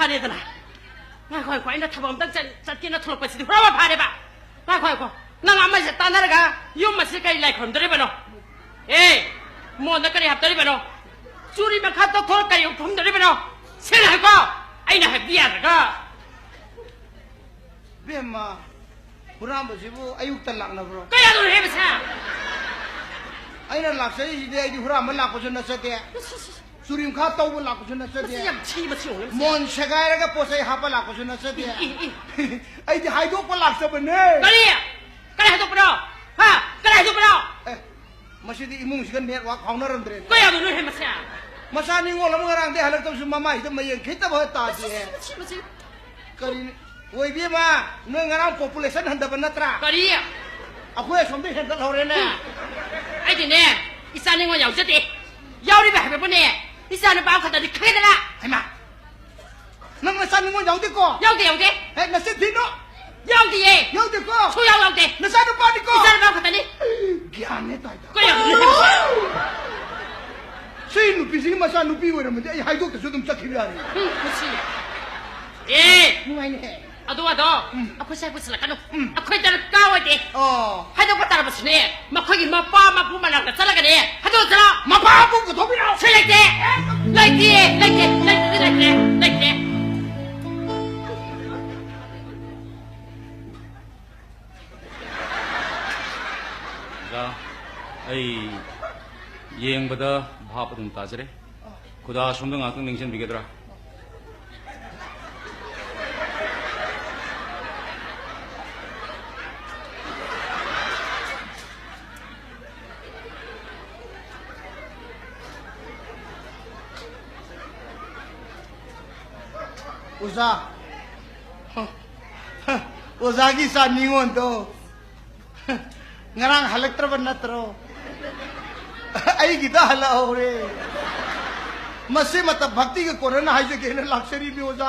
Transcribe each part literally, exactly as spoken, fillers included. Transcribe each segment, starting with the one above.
ꯐꯔꯦꯗꯅ꯫ ꯉꯥꯏꯈꯣ, ꯉꯥꯏꯈꯣ, ꯑꯩꯅ ꯊꯕꯛ ꯑꯝꯇꯪ ꯆꯠ-, ꯆꯠꯀꯦꯅ ꯊꯣꯛꯂꯛꯄꯁꯤꯗꯤ ꯍꯨꯔꯥꯟꯕ ꯐꯥꯔꯦꯕ꯫ ꯉꯥꯏꯈꯣ, ꯉꯥꯏꯈꯣ, ꯅꯪ ꯑꯃꯁꯦ ꯇꯥꯟꯅꯔꯒ ꯌꯨꯝ ꯑꯁꯤ ꯀꯔꯤ ꯂꯥꯏ ꯈꯨꯔꯨꯝꯗꯣꯔꯤꯕꯅꯣ? ꯑꯦ, ꯃꯣꯟꯗ ꯀꯔꯤ ꯍꯥꯞꯇꯣꯔꯤꯕꯅꯣ? ꯆꯨꯔꯤ ꯃꯈꯥ ꯇꯧꯊꯣꯛꯑ ꯀꯔꯤ ꯈꯨꯔꯨꯝꯗꯣꯔꯤꯕꯅꯣ? ꯁꯦꯡꯅ ꯍꯥꯏꯌꯨꯀꯣ, ꯑꯩꯅ ꯍꯥꯏꯕꯗꯤ ꯌꯥꯗ꯭ꯔꯒ꯫ ꯕꯦꯝꯃ, ꯍꯨꯔꯥꯟꯕꯁꯤꯕꯨ ꯑꯌꯨꯛꯇ ꯂꯥꯛꯅꯕ꯭ꯔꯣ? ꯀꯌꯥꯗꯅꯣ ꯍꯦ ꯃꯁꯥ? ꯑꯩꯅ ꯂꯥꯛꯆꯔꯤꯁꯤꯗꯤ ꯑꯩꯗꯤ ꯍꯨꯔꯥꯟꯕ ꯂꯥꯛꯄꯁꯨ ꯅꯠꯆꯗꯦ꯫ ꯆꯨꯔꯤꯡꯈꯥ ꯇꯧꯕ ꯂꯥꯛꯄꯁꯨ ꯅꯠꯆꯗꯦ꯫ ꯃꯁꯤ ꯌꯥꯝ ꯊꯤ, ꯃꯁꯤ ꯌꯦꯡꯉꯨꯅꯦ, ꯃꯁꯤ꯫ ꯃꯣꯟ ꯁꯦꯒꯥꯏꯔꯒ ꯄꯣꯠ ꯆꯩ ꯍꯥꯞꯄ ꯂꯥꯛꯄꯁꯨ ꯅꯠꯆꯗꯦ꯫ E, E, E. ꯑꯩꯗꯤ ꯍꯥꯏꯗꯣꯛꯄ ꯂꯥꯛꯆꯕꯅꯦ꯫ ꯀꯔꯤ? ꯀꯔꯤ ꯍꯥꯏꯗꯣꯛꯄꯅꯣ? ꯍꯥ? ꯀꯔꯤ ꯍꯥꯏꯗꯣꯛꯄꯅꯣ? ꯑꯦ, ꯃꯁꯤꯗꯤ ꯏꯃꯨꯡꯁꯤꯒ ꯅꯦꯠꯋꯥꯛ ꯐꯥꯎꯅꯔꯝꯗ꯭ꯔꯦꯅꯦ꯫ ꯀꯌꯥꯗꯅꯣ ꯍꯦ ꯃꯁꯤ? ꯃꯆꯥ ꯅꯤꯉꯣꯜ ꯑꯃ ꯉꯔꯥꯡꯗꯩ ꯍꯜꯂꯛꯇꯕꯁꯨ ꯃꯃꯥꯏꯁꯤꯗ ꯃꯌꯦꯡ ꯈꯤꯠꯇꯕ ꯇꯥꯗꯦ꯫ ꯃꯁꯤ, ꯃꯁꯤ, ꯃꯁꯤ꯫ ꯀꯔꯤꯅꯣ? ꯑꯣꯏꯕꯤꯃ, ꯅꯣꯏ ꯉꯔꯥꯡ population ꯍꯟꯊꯕ ꯅꯠꯇ꯭ꯔꯥ? ꯀꯔꯤ? ꯑꯩꯈꯣꯏ ꯑꯁꯣꯝꯗ ꯍꯦꯟꯒꯠꯍꯧꯔꯦꯅꯦ꯫ ꯎꯝ꯫ ꯑꯩꯗꯤꯅꯦ, ꯏꯆꯥ ꯅꯤꯉꯣꯜ ꯌꯥꯎꯖꯗꯦ꯫ ꯌꯥꯎꯔꯤꯕ ꯍꯥꯏꯕꯕꯨꯅꯦ, ꯏꯆꯥ ꯅꯨꯄꯥ ꯑꯃꯈꯛꯇꯅꯤ ꯈꯪꯉꯦꯗꯅ꯫ ꯍꯩꯃꯥ! ꯅꯪ ꯅꯆꯥ ꯅꯤꯉꯣꯜ ꯌꯥꯎꯗꯦꯀꯣ? ꯌꯥꯎꯗꯦ, ꯌꯥꯎꯗꯦ꯫ ꯍꯦ, ꯅꯆꯤꯟ ꯊꯤꯅꯣ? ꯌꯥꯎꯗꯤꯌꯦ꯫ ꯌꯥꯎꯗꯦꯀꯣ? ꯁꯨꯡꯌꯥꯎ ꯌꯥꯎꯗꯦ꯫ ꯅꯆꯥ ꯅꯨꯄꯥꯅꯤꯀꯣ? ꯏꯆꯥ ꯅꯨꯄꯥ ꯈꯛꯇꯅꯤ꯫ ꯒ꯭ꯌꯥꯟꯅꯦ ꯇꯥꯏꯗ꯫ ꯀꯩ ꯌꯥꯝ ꯁꯤ ꯅꯨꯄꯤꯁꯤꯒꯤ ꯃꯆꯥ ꯅꯨꯄꯤ ꯑꯣꯏꯔꯝꯃꯗꯤ ꯑꯩ ꯍꯥꯏꯗꯣꯛꯇꯁꯨ ꯑꯗꯨꯝ ꯆꯠꯈꯤꯕ ꯌꯥꯔꯦ꯫ ꯎꯝ, ꯃꯁꯤ꯫ ꯑꯦ! ꯅꯨꯡꯉꯥꯏꯅꯦꯍꯦ꯫ ꯑꯗꯣ, ꯑꯗꯣ, ꯎꯝ꯫ ꯑꯩꯈꯣꯏ ꯁ꯭ꯋꯥꯏ ꯄꯨꯁꯤꯜꯂꯛꯀꯅꯨ꯫ ꯎꯝ꯫ ꯑꯩꯈꯣꯏ ꯗꯔꯀꯥꯔ ꯑꯣꯏꯗꯦ꯫ ꯑꯣ꯫ ꯍꯥꯏꯗꯣꯛꯄ ꯇꯥꯔꯕꯁꯨꯅꯦ, ꯃꯈꯣꯏꯒꯤ ꯃꯄꯥ ꯃꯄꯨ ꯃꯅꯥꯛꯇ ꯆꯠꯂꯒꯅꯦ, ꯍꯥꯏꯗꯣꯛꯑꯁꯤꯔꯣ? ꯃꯄꯥ ꯃꯄꯨ ꯄꯨꯊꯣꯛꯄꯤꯔꯛꯑꯣ꯫ ꯁꯤ ꯂꯩꯇꯦ꯫ ꯂꯩꯇꯦ, ꯂꯩꯇꯦ, ꯂꯩꯇꯦ, ꯂꯩꯇꯦ, ꯂꯩꯇꯦ꯫ ꯑꯣꯖꯥ, ꯑꯩ ꯌꯦꯡꯕꯗ ꯚꯥꯞ ꯑꯗꯨꯝ ꯇꯥꯖꯔꯦ꯫ ꯈꯨꯗꯥ ꯁꯣꯝꯗ ꯉꯥꯛꯇꯪ ꯅꯤꯡꯁꯤꯡꯕꯤꯒꯗ꯭ꯔꯥ? ꯑꯣꯖꯥ, ꯑꯣꯖꯥꯒꯤ ꯏꯆꯥ ꯅꯤꯉꯣꯟꯗꯣ ꯉꯔꯥꯡ ꯍꯜꯂꯛꯇ꯭ꯔꯕ ꯅꯠꯇ꯭ꯔꯣ? ꯑꯩꯒꯤꯗ ꯍꯜꯂꯛꯍꯧꯔꯦ꯫ ꯃꯁꯤ ꯃꯇꯝ ꯚꯛꯇꯤꯒ ꯀꯣꯟꯅꯅ ꯍꯥꯏꯖꯒꯦꯅ ꯂꯥꯛꯆꯔꯤꯕꯅꯤ ꯑꯣꯖꯥ꯫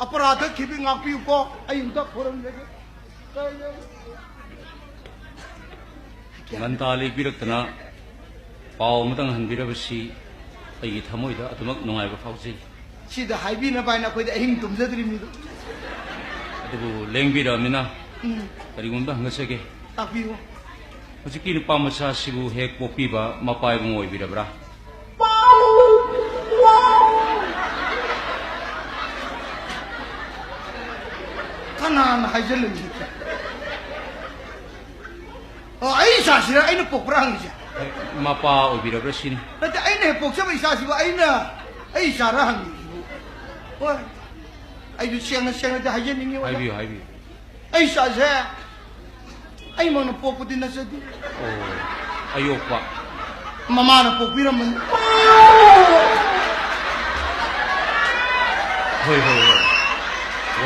ꯑꯄꯔꯥꯙ ꯈꯤꯕꯤ ꯉꯥꯛꯄꯤꯌꯨꯀꯣ꯫ ꯑꯩ ꯑꯝꯇ ꯈꯣꯏꯔꯝꯖꯒꯦ꯫ ꯉꯟꯇꯥ ꯂꯦꯛꯄꯤꯔꯛꯇꯅ ꯄꯥꯎ ꯑꯃꯇꯪ ꯍꯟꯕꯤꯔꯕꯁꯤ ꯑꯩꯒꯤ ꯊꯃꯣꯏꯗ ꯑꯗꯨꯃꯛ ꯅꯨꯡꯉꯥꯏꯕ ꯐꯥꯎꯖꯩ꯫ ꯁꯤꯗ ꯍꯥꯏꯕꯤꯅꯕ ꯍꯥꯏꯅ ꯑꯩꯈꯣꯏꯗꯤ ꯑꯍꯤꯡ ꯇꯨꯝꯖꯗ꯭ꯔꯤꯕꯅꯤꯗꯣ꯫ ꯑꯗꯨꯕꯨ ꯂꯦꯡꯕꯤꯔꯛꯑꯃꯤꯅ, ꯎꯝ꯫ ꯀꯔꯤꯒꯨꯝꯕ ꯍꯪꯖꯒꯦ꯫ ꯇꯥꯛꯄꯤꯌꯨ꯫ ꯍꯧꯖꯤꯛꯀꯤ ꯅꯨꯄꯥ ꯃꯆꯥꯁꯤꯕꯨ ꯍꯦꯛ ꯄꯣꯛꯄꯤꯕ ꯃꯄꯥ ꯏꯕꯨꯡ ꯑꯣꯏꯕꯤꯔꯕ꯭ꯔꯥ? ꯀꯅꯥꯅ ꯍꯥꯏꯖꯜꯂꯝꯃꯤꯅꯣ? ꯑꯣ, ꯑꯩ ꯏꯆꯥꯁꯤꯔ ꯑꯩꯅ ꯄꯣꯛꯄ꯭ꯔꯥ ꯍꯪꯉꯤꯁꯦ? ꯃꯄꯥ ꯑꯣꯏꯕꯤꯔꯕ꯭ꯔꯥ ꯁꯤꯅꯤ꯫ ꯅꯠꯇꯦ, ꯑꯩꯅ ꯍꯦꯛ ꯄꯣꯛꯆꯕ ꯏꯆꯥꯁꯤꯕꯨ ꯑꯩꯅ, ꯑꯩ ꯏꯆꯥꯔ ꯍꯪꯉꯤꯁꯤꯕꯨ? ꯍꯣꯏ, ꯑꯩꯁꯨ ꯁꯦꯡꯅ ꯁꯦꯡꯅꯗꯤ ꯍꯥꯏꯖꯅꯤꯡꯉꯤ, ꯑꯣꯖꯥ꯫ ꯍꯥꯏꯕꯤꯌꯨ, ꯍꯥꯏꯕꯤꯌꯨ꯫ ꯑꯩ ꯏꯆꯥꯁꯦ ꯑꯩꯃꯛꯅ ꯄꯣꯛꯄꯗꯤ ꯅꯠꯆꯗꯦ꯫ ꯑꯣ, ꯑꯌꯣꯛꯄ꯫ ꯃꯃꯥꯅ ꯄꯣꯛꯄꯤꯔꯝꯕꯅꯤ꯫ ꯍꯣꯏ, ꯍꯣꯏ, ꯍꯣꯏ꯫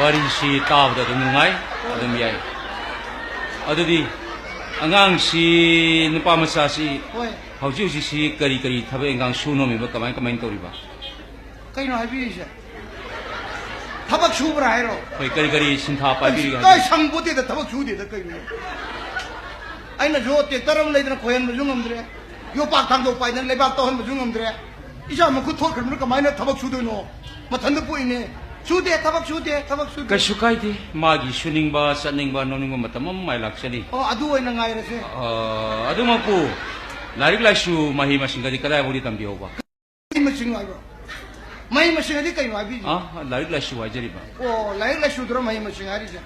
ꯋꯥꯔꯤꯁꯤ ꯇꯥꯕꯗ ꯑꯗꯨꯝ ꯅꯨꯡꯉꯥꯏ, ꯑꯗꯨꯝ ꯌꯥꯏ꯫ ꯑꯗꯨꯗꯤ ꯑꯉꯥꯡꯁꯤ, ꯅꯨꯄꯥ ꯃꯆꯥꯁꯤ ꯍꯣꯏ꯫ ꯍꯧꯖꯤꯛ ꯍꯧꯖꯤꯛꯁꯤ ꯀꯔꯤ ꯀꯔꯤ ꯊꯕꯛ ꯏꯟꯈꯥꯡ ꯁꯨ ꯅꯣꯝꯃꯤꯕ, ꯀꯃꯥꯏ ꯀꯃꯥꯏꯅ ꯇꯧꯔꯤꯕ? ꯀꯩꯅꯣ ꯍꯥꯏꯕꯤꯔꯤꯁꯦ? ꯊꯕꯛ ꯁꯨꯕ꯭ꯔꯥ ꯍꯥꯏꯔꯣ? ꯍꯣꯏ, ꯀꯔꯤ ꯀꯔꯤ ꯁꯤꯟꯊꯥ ꯄꯥꯏꯕꯤꯔꯤꯒꯦ ꯀꯥꯏ ꯍꯥꯏꯕꯤꯌꯨ꯫ ꯁꯪꯄꯣꯠꯇꯦꯗ, ꯊꯕꯛ ꯁꯨꯗꯦꯗ ꯀꯩꯅꯣ? ꯑꯩꯅꯁꯨ tractor ꯑꯃ ꯂꯩꯗꯅ ꯈꯣꯏꯍꯟꯕꯁꯨ ꯉꯝꯗ꯭ꯔꯦ, ꯌꯣꯄꯥꯛ ꯊꯥꯡꯗꯣꯛ ꯄꯥꯏꯗꯅ ꯂꯩꯕꯥꯛ ꯇꯧꯍꯟꯕꯁꯨ ꯉꯝꯗ꯭ꯔꯦ꯫ ꯏꯆꯥ ꯃꯈꯨꯠ ꯊꯣꯠꯈ꯭ꯔꯕꯅꯤꯅ ꯀꯃꯥꯏꯅ ꯊꯕꯛ ꯁꯨꯗꯣꯏꯅꯣ? ꯃꯊꯟꯇ ꯄꯣꯛꯏꯅꯦ꯫ ꯁꯨꯗꯦ, ꯊꯕꯛ ꯁꯨꯗꯦ, ꯊꯕꯛ ꯁꯨꯗꯦ꯫ ꯀꯩꯁꯨ ꯀꯥꯏꯗꯦ, ꯃꯥꯒꯤ ꯁꯨꯅꯤꯡꯕ ꯆꯠꯅꯤꯡꯕ ꯅꯣꯝꯅꯤꯡꯕ ꯃꯇꯝ ꯑꯃ ꯃꯥꯏ ꯂꯥꯛꯆꯅꯤ꯫ ꯑꯣ, ꯑꯗꯨ ꯑꯣꯏꯅ ꯉꯥꯏꯔꯁꯦ꯫ ꯑ, ꯑꯗꯨꯃꯛꯄꯨ ꯂꯥꯏꯔꯤꯛ ꯂꯥꯏꯁꯨ ꯃꯍꯩ ꯃꯁꯤꯡꯒꯗꯤ ꯀꯗꯥꯏꯐꯥꯎꯗꯤ ꯇꯝꯕꯤꯍꯧꯕ? ꯃꯍꯩ ꯃꯁꯤꯡ ꯍꯥꯏꯕ꯭ꯔꯣ? ꯃꯍꯩ ꯃꯁꯤꯡ ꯍꯥꯏꯗꯤ ꯀꯩꯅꯣ ꯍꯥꯏꯕꯤꯔꯤꯁꯦ? ꯑ, ꯂꯥꯏꯔꯤꯛ ꯂꯥꯏꯁꯨ ꯍꯥꯏꯖꯔꯤꯕ꯫ ꯑꯣ, ꯂꯥꯏꯔꯤꯛ ꯂꯥꯏꯁꯨꯗꯨꯔ ꯃꯍꯩ ꯃꯁꯤꯡ ꯍꯥꯏꯔꯤꯁꯦ?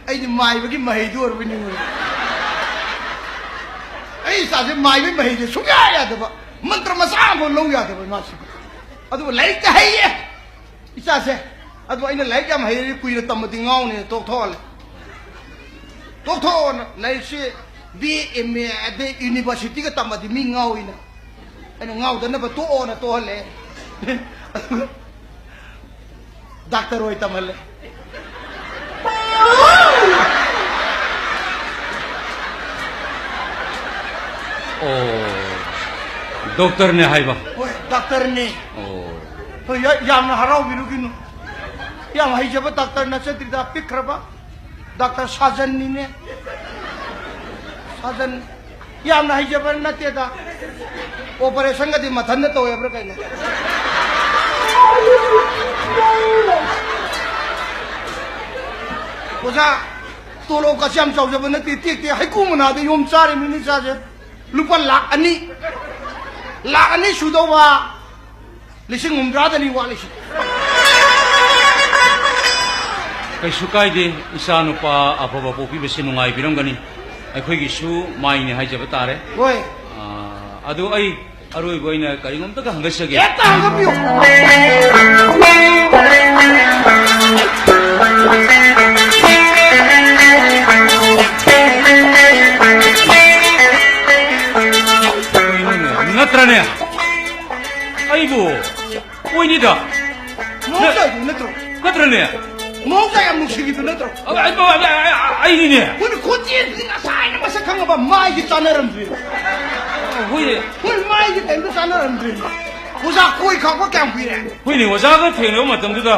ꯑꯩꯗꯤ ꯃꯥꯏꯕꯒꯤ ꯃꯍꯩꯗꯨ ꯑꯣꯏꯔꯕꯣꯏ ꯅꯤꯡꯉꯨꯔꯦ꯫ ꯑꯩ ꯏꯆꯥꯁꯦ ꯃꯥꯏꯕꯒꯤ ꯃꯍꯩꯁꯦ ꯁꯨꯡꯌꯥ ꯌꯥꯗꯕ, ꯃꯟꯇ꯭ꯔ ꯃꯆꯥ ꯑꯃꯐꯥꯎ ꯂꯧ ꯌꯥꯗꯕ ꯏꯃꯥꯁꯦ꯫ ꯑꯗꯨꯕꯨ ꯂꯥꯏꯔꯤꯛꯇꯤ ꯍꯩꯌꯦ ꯏꯆꯥꯁꯦ꯫ ꯑꯗꯨꯕꯨ ꯑꯩꯅ ꯂꯥꯏꯔꯤꯛ ꯌꯥꯝ ꯍꯩꯔꯗꯤ ꯀꯨꯏꯅ ꯇꯝꯃꯗꯤ ꯉꯥꯎꯅꯦꯅ ꯇꯣꯛꯊꯣꯛꯍꯜꯂꯦ꯫ ꯇꯣꯛꯊꯣꯛꯑꯣꯅ, ꯂꯥꯏꯔꯤꯛꯁꯤ B A, M A ꯑꯗꯩ universityꯒ ꯇꯝꯃꯗꯤ ꯃꯤ ꯉꯥꯎꯏꯅ꯫ ꯑꯩꯅ ꯉꯥꯎꯗꯅꯕ ꯇꯣꯛꯑꯣꯅ ꯇꯣꯛꯍꯜꯂꯦ꯫ ꯗꯥꯛꯇꯔ ꯑꯣꯏ ꯇꯝꯍꯜꯂꯦ꯫ ꯑꯣ, ꯗꯣꯛꯇꯔꯅꯦ ꯍꯥꯏꯕ? ꯍꯣꯏ, ꯗꯥꯛꯇꯔꯅꯦ꯫ ꯑꯣ꯫ ꯍꯣꯏ, ꯌꯥ-, ꯌꯥꯝꯅ ꯍꯔꯥꯎꯕꯤꯔꯨꯒꯤꯅꯨ꯫ ꯌꯥꯝ ꯍꯩꯖꯕ ꯗꯥꯛꯇꯔ ꯅꯠꯆꯗ꯭ꯔꯤꯗ, ꯄꯤꯛꯈ꯭ꯔꯕ꯫ ꯗꯥꯛꯇꯔ ꯁꯥꯖꯟꯅꯤꯅꯦ꯫ ꯁꯥꯖꯟ꯫ ꯌꯥꯝꯅ ꯍꯩꯖꯕ ꯅꯠꯇꯦꯗ꯫ Operationꯒꯗꯤ ꯃꯊꯟꯇ ꯇꯧꯋꯦꯕ꯭ꯔꯥ ꯀꯩꯅꯣ? ꯑꯣꯖꯥ, ꯇꯣꯂꯣꯞꯀꯁꯦ ꯌꯥꯝ ꯆꯥꯎꯖꯕ ꯅꯠꯇꯦ, ꯇꯦꯛ ꯇꯦꯛ ꯍꯩꯀ꯭ꯔꯨ ꯃꯅꯥꯗ ꯌꯣꯝ ꯆꯥꯔꯤꯕꯅꯤ ꯏꯆꯥꯁꯦ꯫ ꯂꯨꯄꯥ ꯂꯥꯈ ꯑꯅꯤ, ꯂꯥꯈ ꯑꯅꯤ ꯁꯨꯗꯧꯕ ꯂꯤꯁꯤꯡ ꯍꯨꯝꯗ꯭ꯔꯥꯗꯅꯤ ꯋꯥꯠꯂꯤꯁꯤ꯫ ꯀꯩꯁꯨ ꯀꯥꯏꯗꯦ, ꯏꯆꯥ ꯅꯨꯄꯥ ꯑꯐꯕ ꯄꯣꯛꯄꯤꯕꯁꯦ ꯅꯨꯡꯉꯥꯏꯕꯤꯔꯝꯒꯅꯤ꯫ ꯑꯩꯈꯣꯏꯒꯤꯁꯨ ꯃꯥꯏꯅꯦ ꯍꯥꯏꯖꯕ ꯇꯥꯔꯦ꯫ ꯍꯣꯏ꯫ ꯑꯥ, ꯑꯗꯨ ꯑꯩ ꯑꯔꯣꯏꯕ ꯑꯣꯏꯅ ꯀꯔꯤꯒꯨꯝꯇꯒ ꯍꯪꯒꯠꯆꯒꯦ꯫ ꯍꯦꯛꯇ ꯍꯪꯒꯠꯄꯤꯌꯨ꯫ ꯀꯩꯅꯣꯅꯦ? ꯅꯠꯇ꯭ꯔꯅꯦ? ꯑꯩꯕꯨ ꯑꯣꯏꯅꯤꯗ꯫ ꯃꯍꯧꯁꯥ ꯍꯥꯏꯗꯨ ꯅꯠꯇ꯭ꯔꯣ? ꯅꯠꯇ꯭ꯔꯅꯦ? ꯃꯍꯧꯁꯥ ꯌꯥꯝ ꯅꯨꯡꯁꯤꯈꯤꯕꯗꯨ ꯅꯠꯇ꯭ꯔꯣ? ꯑ, ꯑ, ꯑ, ꯑ, ꯑ, ꯑꯩꯅꯤꯅꯦ꯫ ꯃꯣꯏꯅ ꯈꯣꯟꯖꯦꯜꯗꯨꯗꯤ ꯉꯁꯥꯏꯅ ꯃꯁꯛ ꯈꯪꯉꯕ ꯃꯥꯏꯒꯤ ꯆꯥꯟꯅꯔꯝꯗ꯭ꯔꯤ꯫ ꯍꯣꯏꯅꯦ꯫ ꯃꯣꯏ ꯃꯥꯏꯒꯤ ꯀꯩꯝꯇ ꯆꯥꯟꯅꯔꯝꯗ꯭ꯔꯤ꯫ ꯑꯣꯖꯥ ꯀꯣꯏ ꯈꯥꯛꯄ ꯀꯌꯥꯝ ꯀꯨꯏꯔꯦ? ꯍꯣꯏꯅꯦ, ꯑꯣꯖꯥꯒ ꯊꯦꯡꯅꯕ ꯃꯇꯝꯗꯨꯗ,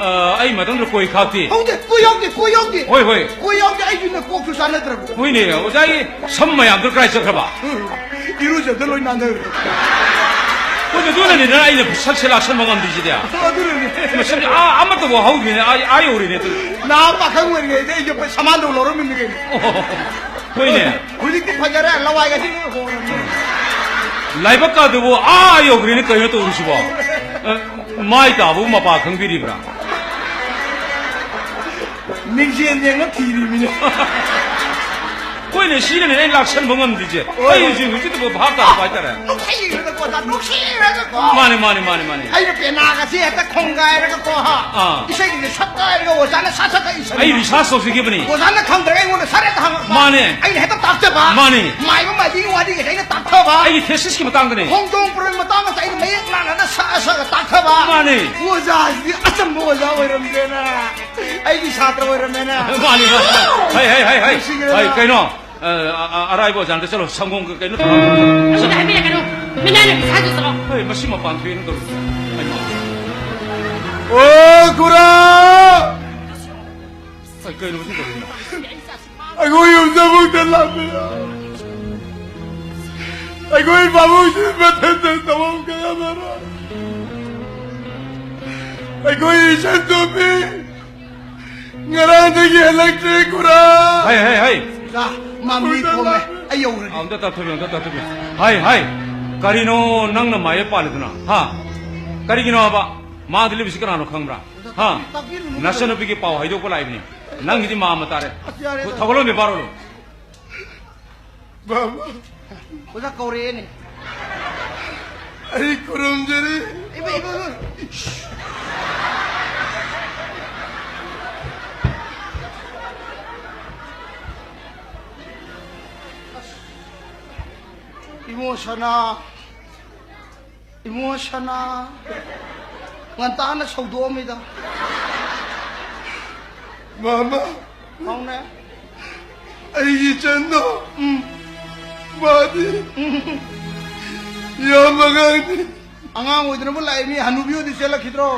ꯑ, ꯑꯩ ꯃꯇꯝꯗꯨꯗ ꯀꯣꯏ ꯈꯥꯛꯇꯦ꯫ ꯍꯧꯗꯦ, ꯀꯣꯏ ꯌꯥꯎꯗꯦ, ꯀꯣꯏ ꯌꯥꯎꯗꯦ꯫ ꯍꯣꯏ, ꯍꯣꯏ꯫ ꯀꯣꯏ ꯌꯥꯎꯗꯦ, ꯑꯩꯁꯨꯅꯦ ꯀꯣꯛꯁꯨ ꯆꯥꯟꯅꯗ꯭ꯔꯕ꯫ ꯍꯣꯏꯅꯦ, ꯑꯣꯖꯥꯒꯤ ꯁꯝ ꯃꯌꯥꯝꯗꯣ ꯀꯗꯥꯏ ꯆꯠꯈ꯭ꯔꯕ? ꯎꯝ, ꯏꯔꯨꯖꯕꯗ ꯂꯣꯏ ꯅꯥꯟꯊꯈ꯭ꯔꯦ꯫ ꯍꯣꯏꯅꯦ, ꯑꯗꯨꯅꯅꯤꯗꯅ ꯑꯩꯅ ꯁꯛꯁꯦ ꯂꯥꯛꯁꯟꯕ ꯉꯝꯗ꯭ꯔꯤꯁꯤꯗꯤ꯫ ꯑꯗꯨꯅꯅꯦ꯫ ꯃꯁꯤꯗꯤ ꯑꯥ, ꯑꯃꯠꯇꯕꯨ ꯍꯧꯗ꯭ꯔꯤꯅꯦ, ꯑꯥ, ꯑꯥ ꯌꯧꯔꯤꯅꯦ ꯑꯗꯨ꯫ ꯅꯍꯥ ꯄꯥꯈꯪ ꯑꯣꯏꯔꯤꯉꯩꯗ ꯑꯩꯁꯨ ꯁꯃꯥꯟꯗꯧ ꯂꯧꯔꯝꯃꯤꯅꯤ ꯀꯩꯅꯣ꯫ ꯍꯣꯏꯅꯦ꯫ ꯍꯧꯖꯤꯛꯇꯤ ꯐꯖꯔꯦ, ꯂꯋꯥꯏꯒꯁꯤ ꯂꯣꯏ ꯍꯣꯡꯉꯝꯃꯦ꯫ ꯂꯥꯏꯕꯛ ꯀꯥꯗꯨꯕꯨ ꯑꯥ ꯌꯧꯈ꯭ꯔꯦꯅꯦ, ꯀꯩꯅꯣ ꯇꯧꯔꯤꯁꯤꯕꯣ? ꯑ, ꯃꯥꯏ ꯇꯥꯕꯕꯨ ꯃꯄꯥ ꯈꯪꯕꯤꯔꯤꯕ꯭ꯔꯥ? ꯃꯤꯡꯁꯦꯜ ꯌꯦꯡꯉ ꯊꯤꯔꯤꯃꯤꯅꯦ꯫ ꯍꯣꯏꯅꯦ, ꯁꯤꯅꯅꯦ ꯑꯩ ꯂꯥꯛꯁꯟꯕ ꯉꯝꯗ꯭ꯔꯤꯁꯦ꯫ ꯍꯣꯏ, ꯑꯩ ꯍꯣꯏ꯫ ꯍꯧꯖꯤꯛ ꯍꯧꯖꯤꯛꯇꯕꯨ ꯚꯥꯞ ꯇꯥꯔꯛꯄ ꯍꯥꯏꯇꯥꯔꯦ꯫ ꯅꯨꯡꯁꯤꯔꯒꯀꯣ, ꯑꯣꯖꯥ, ꯅꯨꯡꯁꯤꯔꯒꯀꯣ꯫ ꯃꯥꯅꯦ, ꯃꯥꯅꯦ, ꯃꯥꯅꯦ, ꯃꯥꯅꯦ꯫ ꯑꯩꯅ ꯄꯦꯅꯥꯒꯁꯦ ꯍꯦꯛꯇ ꯈꯣꯡꯒꯥꯏꯔꯒꯀꯣ, ꯍꯥ꯫ ꯑꯥ꯫ ꯏꯁꯩꯒꯁꯦ ꯁꯛꯀꯥꯏꯔꯒ ꯑꯣꯖꯥꯅ ꯁꯠ ꯁꯠ ꯁꯛꯏ꯫ ꯑꯩ ꯔꯤꯁꯥꯔꯁ ꯇꯧꯖꯈꯤꯕꯅꯤ꯫ ꯑꯣꯖꯥꯅ ꯈꯪꯗ꯭ꯔꯒ ꯑꯩꯉꯣꯟꯗ ꯁꯠ ꯍꯦꯛꯇ ꯍꯪꯉꯛꯄ꯫ ꯃꯥꯅꯦ꯫ ꯑꯩꯅ ꯍꯦꯛꯇ ꯇꯥꯛꯆꯕ꯫ ꯃꯥꯅꯦ꯫ ꯃꯥꯏꯕ ꯃꯥꯏꯕꯤꯒꯤ ꯋꯥꯔꯤꯒꯁꯦ ꯑꯩꯅ ꯇꯥꯛꯊꯕ꯫ ꯑꯩꯒꯤ ꯊꯦꯁꯤꯁꯀꯤ ꯃꯇꯥꯡꯗꯅꯦ꯫ ꯈꯣꯡꯖꯣꯝ ꯄꯔꯣꯏ ꯃꯇꯥꯡꯒꯁꯦ ꯑꯩꯅ ꯃꯌꯦꯛ ꯂꯥꯅꯅ ꯁꯛꯑ ꯁꯛꯑ ꯇꯥꯛꯊꯕ꯫ ꯃꯥꯅꯦ꯫ ꯑꯣꯖꯥꯁꯤꯗꯤ ꯑꯆꯝꯕ ꯑꯣꯖꯥ ꯑꯣꯏꯔꯝꯗ꯭ꯔꯦꯅ꯫ ꯑꯩꯒꯤ ꯁꯥꯇ꯭ꯔ ꯑꯣꯏꯔꯝꯃꯦꯅ꯫ ꯃꯥꯅꯤ, ꯃꯥꯅꯤ, ꯃꯥꯅꯤ꯫ ꯍꯩ, ꯍꯩ, ꯍꯩ, ꯍꯩ꯫ ꯅꯨꯡꯁꯤꯈ꯭ꯔꯦꯗ꯫ ꯍꯩ, ꯀꯩꯅꯣ? ꯑ, ꯑ, ꯑ, ꯑꯔꯥꯏꯕ ꯑꯣꯖꯥ ꯑꯝꯇ ꯆꯠꯂꯣ, ꯁꯪꯒꯣꯝꯒ ꯀꯩꯅꯣ ꯇꯧꯔꯒ꯫ ꯑꯗꯨꯗ ꯍꯥꯏꯕꯤꯔꯛꯀꯅꯨ꯫ ꯃꯤꯅꯥꯏꯅ ꯄꯩꯁꯥꯗꯨ ꯆꯠꯂꯣ꯫ ꯍꯩ, ꯃꯁꯤ ꯃꯄꯥꯟ ꯊꯣꯛꯑꯦꯅ ꯇꯧꯔꯤꯁꯦ꯫ ꯍꯩꯃꯥ꯫ ꯑꯣ, ꯈꯨꯔꯥ! ꯍꯩ, ꯀꯩꯅꯣ ꯃꯁꯤ ꯇꯧꯔꯤꯁꯤꯅ? ꯑꯩꯈꯣꯏ ꯌꯨꯝꯗ ꯑꯃꯨꯛꯇ ꯂꯥꯛꯄꯤꯔꯣ꯫ ꯑꯩꯈꯣꯏ ꯄꯥꯕꯨꯡꯁꯤ ꯃꯊꯟꯇ ꯇꯧꯐꯝ ꯈꯪꯗꯔꯦ꯫ ꯑꯩꯈꯣꯏ ꯏꯆꯟ ꯇꯣꯝꯕꯤ ꯉꯔꯥꯡꯗꯒꯤ ꯍꯜꯂꯛꯇ꯭ꯔꯦ, ꯈꯨꯔꯥ꯫ ꯍꯩ, ꯍꯩ, ꯍꯩ꯫ ꯑꯣꯖꯥ, ꯃꯥ ꯃꯤ ꯈꯣꯝꯃꯦ꯫ ꯑꯩ ꯌꯧꯔꯒꯦ꯫ ꯑꯝꯇ ꯇꯞꯊꯣꯛꯄꯤꯌꯨ, ꯑꯝꯇ ꯇꯞꯊꯣꯛꯄꯤꯌꯨ꯫ ꯍꯩ, ꯍꯩ꯫ ꯀꯔꯤꯅꯣ ꯅꯪꯅ ꯃꯥꯌꯦꯞ ꯄꯥꯜꯂꯤꯗꯨꯅ? ꯍꯥ? ꯀꯔꯤꯒꯤꯅꯣ ꯍꯥꯏꯕ? ꯃꯥꯗ ꯂꯩꯕꯁꯤ ꯀꯅꯥꯅꯣ ꯈꯪꯕ꯭ꯔꯥ? ꯍꯥ? ꯇꯥꯛꯄꯤꯔꯨꯅꯨ꯫ ꯅꯆꯟꯅꯨꯄꯤꯒꯤ ꯄꯥꯎ ꯍꯥꯏꯗꯣꯛꯄ ꯂꯥꯛꯏꯕꯅꯤ꯫ ꯅꯪꯒꯤꯗꯤ ꯃꯥ ꯑꯃ ꯇꯥꯔꯦ꯫ ꯑꯁ, ꯌꯥꯔꯦ, ꯌꯥꯔꯦ꯫ ꯊꯧꯒꯠꯂꯣ, ꯕꯦꯕꯥꯔ ꯑꯣꯏꯔꯣ꯫ ꯕꯥꯕꯥ꯫ ꯑꯣꯖꯥ ꯀꯧꯔꯛꯑꯦꯅꯦ꯫ ꯑꯩ ꯈꯨꯔꯨꯝꯖꯔꯤ꯫ ꯏꯃꯥ, ꯏꯃꯥ, ꯏꯃꯥ꯫ ꯏꯃꯣ ꯁꯅꯥ꯫ ꯏꯕꯨꯡꯉꯣ ꯁꯅꯥ, ꯉꯟꯇꯥꯅ ꯁꯧꯗꯣꯛꯑꯝꯃꯤꯗ꯫ ꯃꯥꯃ꯫ ꯍꯥꯎꯅꯦ꯫ ꯑꯩꯒꯤ ꯏꯆꯟꯗꯣ꯫ ꯎꯝ꯫ ꯃꯥꯗꯤ꯫ ꯎꯝ꯫ ꯌꯥꯝ ꯑꯉꯥꯡꯅꯤ꯫ ꯑꯉꯥꯡ ꯑꯣꯏꯗꯅꯕꯨ ꯂꯥꯛꯏ ꯃꯤ ꯍꯅꯨꯕꯤ ꯑꯣꯏꯗꯤ ꯆꯦꯜꯂꯛꯈꯤꯗ꯭ꯔꯣ?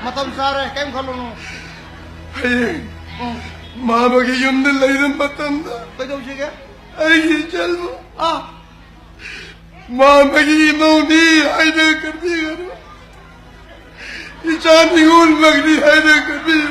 ꯃꯇꯝ ꯆꯥꯔꯦ, ꯀꯩꯝ ꯈꯜꯂꯨꯅꯨ꯫ ꯍꯌꯦꯡ꯫ ꯎꯝ꯫ ꯃꯥꯃꯒꯤ ꯌꯨꯝꯗ ꯂꯩꯕ ꯃꯇꯝꯗ꯫ ꯀꯩꯗꯧꯁꯤꯒꯦ? ꯑꯩꯒꯤ ꯏꯆꯟꯕꯨ꯫ ꯑꯥ꯫ ꯃꯥꯃꯒꯤ ꯏꯃꯧꯅꯤ ꯍꯥꯏꯅ ꯈꯟꯕꯤꯒꯅꯨ꯫ ꯏꯆꯥ ꯅꯤꯉꯣꯜꯃꯛꯅꯤ ꯍꯥꯏꯅ ꯈꯟꯕꯤꯌꯨ꯫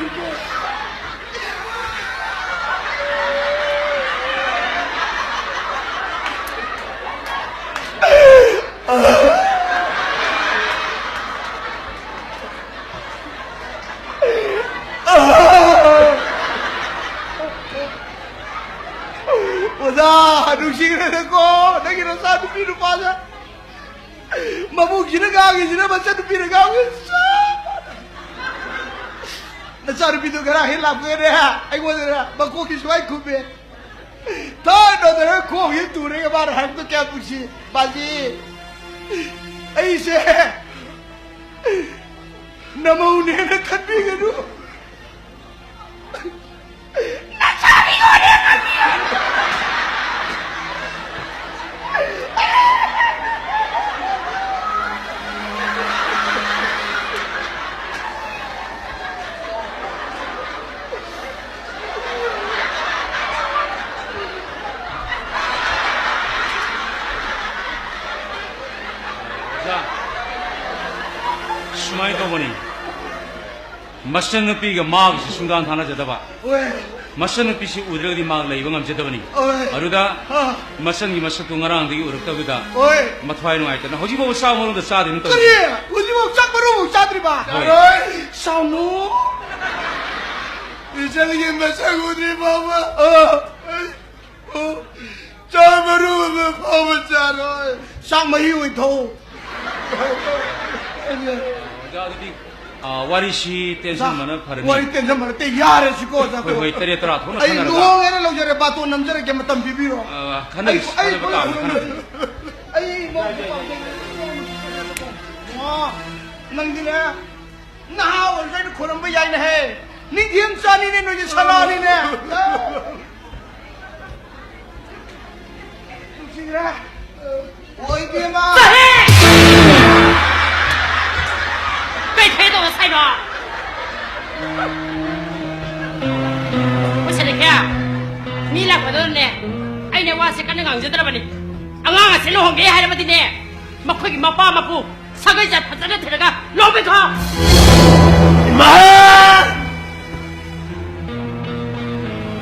ꯑꯣꯖꯥ, ꯅꯨꯡꯁꯤꯈ꯭ꯔꯦꯗꯀꯣ, ꯅꯪꯒꯤ ꯅꯆꯥ ꯅꯨꯄꯤ ꯅꯨꯄꯥꯁꯦ꯫ ꯃꯕꯨꯡꯁꯤꯅ ꯉꯥꯡꯉꯤꯁꯤꯅ ꯃꯆꯟꯅꯨꯄꯤꯅ ꯉꯥꯡꯉꯤ ꯆꯞ ꯃꯥꯟꯅꯩ꯫ ꯅꯆꯥꯅꯨꯄꯤꯗꯣ ꯉꯔꯥꯡ ꯍꯦꯛ ꯂꯥꯛꯄꯒꯅꯦ, ꯑꯩꯉꯣꯟꯗꯅꯦ ꯃꯀꯣꯛꯁꯤ ꯁꯨꯃꯥꯏꯅ ꯈꯨꯝꯃꯦ꯫ ꯊꯥꯏꯅꯗꯅ ꯈꯣꯡꯁꯤ ꯇꯨꯔꯒ ꯃꯥꯅ ꯍꯥꯏꯔꯛꯄꯗꯣ ꯀꯌꯥ ꯅꯨꯡꯁꯤ꯫ ꯃꯥꯁꯤ ꯑꯩꯁꯦ ꯅꯃꯧꯅꯦꯅ ꯈꯟꯕꯤꯒꯅꯨ꯫ ꯑꯣꯖꯥ, ꯁꯨꯃꯥꯏꯅ ꯇꯧꯕꯅꯤ, ꯃꯆꯟꯅꯨꯄꯤꯒ ꯃꯥꯒꯁꯤ ꯁꯨꯡꯊꯥꯡ ꯊꯥꯅꯖꯗꯕ꯫ ꯍꯣꯏ꯫ ꯃꯆꯟꯅꯨꯄꯤꯁꯤ ꯎꯗ꯭ꯔꯒꯗꯤ ꯃꯥ ꯂꯩꯕ ꯉꯝꯖꯗꯕꯅꯤ꯫ ꯍꯣꯏ꯫ ꯑꯗꯨꯗ ꯑꯥ꯫ ꯃꯆꯟꯒꯤ ꯃꯁꯛꯇꯨ ꯉꯔꯥꯡꯗꯒꯤ ꯎꯔꯛꯇꯕꯗꯨꯗ ꯍꯣꯏ꯫ ꯃꯊ꯭ꯋꯥꯏ ꯅꯨꯡꯉꯥꯏꯇꯅ ꯍꯧꯖꯤꯛꯐꯥꯎꯕ ꯆꯥꯛ ꯃꯔꯨꯝꯗ ꯆꯥꯗ꯭ꯔꯤꯕ ꯇꯧꯔꯤꯁꯦ꯫ ꯀꯔꯤ? ꯍꯧꯖꯤꯛꯐꯥꯎ ꯆꯥꯛ ꯃꯔꯨ ꯆꯥꯗ꯭ꯔꯤꯕ? ꯍꯣꯏ꯫ ꯁꯥꯎꯅꯨ꯫ ꯏꯆꯟꯒꯤ ꯃꯁꯛ ꯎꯗ꯭ꯔꯤ ꯐꯥꯎꯕ ꯑꯥ꯫ ꯑꯣ, ꯆꯥꯛ ꯃꯔꯨ ꯑꯃ ꯐꯥꯎꯕ ꯆꯥꯔꯣꯏ꯫ ꯆꯥꯛ ꯃꯍꯤ ꯑꯣꯏꯅ ꯊꯛꯎ꯫ ꯑꯣꯖꯥ, ꯑꯗꯨꯗꯤ, ꯑ, ꯋꯥꯔꯤꯁꯤ ꯇꯦꯟꯁꯟꯕꯅ ꯐꯔꯅꯤ꯫ ꯋꯥꯔꯤ ꯇꯦꯟꯁꯟꯕ ꯅꯠꯇꯦ, ꯌꯥꯔꯦꯁꯤꯀꯣ, ꯑꯣꯖꯥ꯫ ꯍꯣꯏ, ꯍꯣꯏ, ꯇꯔꯦꯠ ꯇꯔꯥ ꯊꯣꯛꯅ ꯑꯩ ꯈꯟꯅꯔꯒ꯫ ꯂꯨꯍꯣꯡꯉꯦꯅ ꯂꯧꯖꯔꯦ, ꯕꯥꯇꯣꯟ ꯅꯝꯖꯔꯒꯦ, ꯃꯇꯝ ꯄꯤꯕꯤꯔꯣ꯫ ꯑ, ꯈꯟꯅꯔꯁꯤ, ꯑꯩ, ꯑꯩ ꯈꯟꯅꯕ ꯇꯥꯕꯅꯤ, ꯈꯟꯅꯔꯁꯤ꯫ ꯑꯩ ꯃꯧꯁꯦ ꯄꯥꯝꯖꯩ꯫ ꯋꯥ, ꯅꯪꯗꯤꯅꯦ, ꯅꯍꯥ ꯑꯣꯏꯔꯁꯨ ꯑꯩꯅ ꯈꯣꯏꯔꯝꯕ ꯌꯥꯏꯅꯦꯍꯦ꯫ ꯅꯤꯡꯊꯤ ꯑꯃ ꯆꯥꯅꯤꯅꯦ, ꯅꯣꯏꯁꯦ ꯁꯅꯥꯅꯤꯅꯦ꯫ ꯅꯨꯡꯁꯤꯈ꯭ꯔꯦ꯫ ꯑꯣꯏ ꯏꯕꯦꯝꯃ꯫ ꯆꯠꯂꯍꯦ! ꯀꯩ ꯊꯣꯛꯑꯦ ꯇꯧꯕ ꯁꯥꯏꯅꯣ? ꯂꯣꯏꯁꯜꯂꯒꯦ꯫ ꯃꯤ ꯂꯥꯛꯄꯗꯨꯗꯅꯦ, ꯑꯩꯅ ꯋꯥꯁꯦ ꯀꯟꯅ ꯉꯥꯡꯖꯗ꯭ꯔꯕꯅꯤ꯫ ꯑꯉꯥꯡ ꯑꯁꯦ ꯂꯨꯍꯣꯡꯒꯦ ꯍꯥꯏꯔꯕꯗꯤꯅꯦ, ꯃꯈꯣꯏꯒꯤ ꯃꯄꯥ ꯃꯄꯨ ꯁꯥꯒꯩ ꯖꯥꯠ ꯐꯖꯅ ꯊꯤꯔꯒ ꯂꯨꯍꯣꯡꯕꯤꯈꯣ꯫ ꯏꯃꯥ!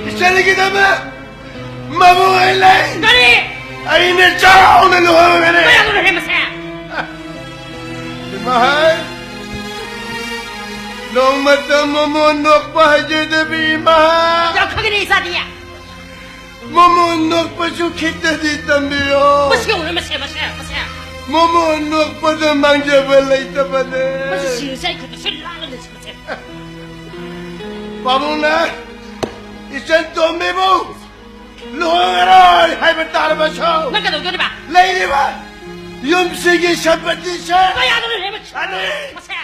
ꯏꯆꯟꯒꯤꯗꯃꯛ ꯃꯕꯨꯡ ꯑꯩ ꯂꯩ꯫ ꯀꯔꯤ? ꯑꯩꯅ ꯆꯥꯎꯅ ꯂꯨꯍꯣꯡꯒꯅꯤ꯫ ꯀꯌꯥꯗꯅꯣ ꯍꯦ ꯃꯁꯦ? ꯏꯃꯥ! ꯅꯣꯡꯃꯇ ꯃꯃꯣꯟ ꯅꯣꯛꯄ ꯍꯩꯖꯗꯕꯤ ꯏꯃꯥ! ꯌꯥꯝ ꯈꯪꯒꯅꯤ ꯏꯆꯥꯗꯤ꯫ ꯃꯃꯣꯟ ꯅꯣꯛꯄꯁꯨ ꯈꯤꯇꯗꯤ ꯇꯝꯕꯤꯌꯣ꯫ ꯃꯁꯤ ꯌꯦꯡꯉꯨꯅꯦ, ꯃꯁꯦ, ꯃꯁꯦ, ꯃꯁꯦ꯫ ꯃꯃꯣꯟ ꯅꯣꯛꯄꯗ ꯃꯥꯡꯖꯕ ꯂꯩꯇꯕꯅꯦ꯫ ꯃꯁꯤ ꯁꯤꯔꯁꯦ ꯑꯩ ꯈꯨꯠꯇ ꯁꯤ ꯂꯥꯛꯂꯒ ꯁꯤ ꯃꯁꯦ꯫ ꯄꯥꯕꯨꯡꯅ ꯏꯆꯟ ꯇꯣꯝꯕꯤꯕꯨ ꯂꯨꯍꯣꯡꯉꯔꯣꯏ ꯍꯥꯏꯕ ꯇꯥꯔꯕꯁꯨ ꯅꯪ ꯀꯩꯗꯧꯗꯣꯔꯤꯕ? ꯂꯩꯔꯤꯕ ꯌꯨꯝꯁꯤꯒꯤ ꯁꯝꯄꯇꯤꯁꯦ ꯀꯌꯥꯗꯅꯣ ꯍꯦ ꯃꯁꯦ? ꯑꯅꯤ꯫ ꯃꯁꯦ꯫